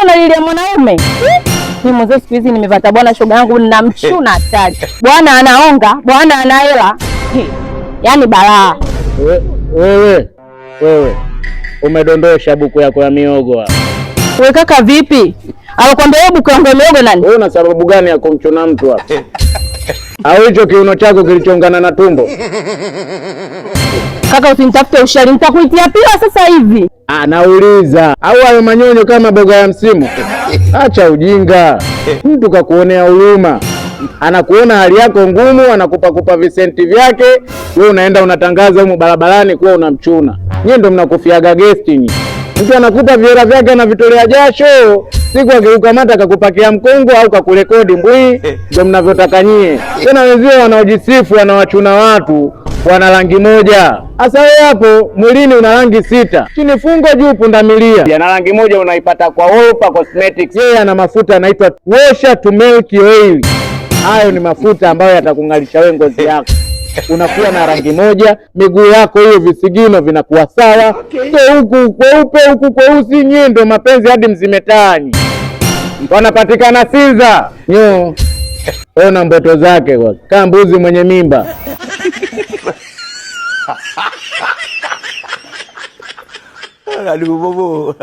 Unalilia mwanaume? Mimi mwanzo siku hizi nimepata bwana, shoga yangu, ninamchuna hatari. Bwana anaonga, bwana ana hela. Yaani balaa. Wewe wewe umedondosha buku yako ya miogo hapa. Wewe kaka vipi? Alikwambia wewe buku yangu ya miogo nani? Wewe una sababu gani ya kumchuna mtu hapa? Au hicho kiuno chako kilichoungana na tumbo? Kaka usinitafute ushari, nitakuitia pila sasa hivi. Ah, nauliza. Au hayo manyonyo kama boga ya msimu? Acha ujinga. Mtu kakuonea huruma, anakuona hali yako ngumu, anakupa kupa visenti vyake, wewe unaenda unatangaza humu barabarani kuwa unamchuna. Nyie ndo mnakufiaga gesti nyie. Mtu anakupa vihela vyake anavitolea jasho, siku akikukamata kakupakia mkongo au kakurekodi mbwi, ndo mnavyotaka nyie. Tena wenzio wanaojisifu wanawachuna watu wana rangi moja. Sasa wewe hapo mwilini una rangi 6, chini fungo, juu pundamilia. Na rangi moja unaipata kwa Wolper Cosmetics. Yeye ana mafuta yanaitwa Washer to Milk Oil. Hayo ni mafuta ambayo yatakung'arisha wewe ngozi yako. Unakuwa na rangi moja, miguu yako hiyo visigino vinakuwa sawa. Sio huku kweupe huku kweusi. Nyie ndio mapenzi hadi mzimetani. Wanapatikana Sinza. Nyo. Ona mboto zake kwa kama mbuzi mwenye mimba. Aduh, bobo.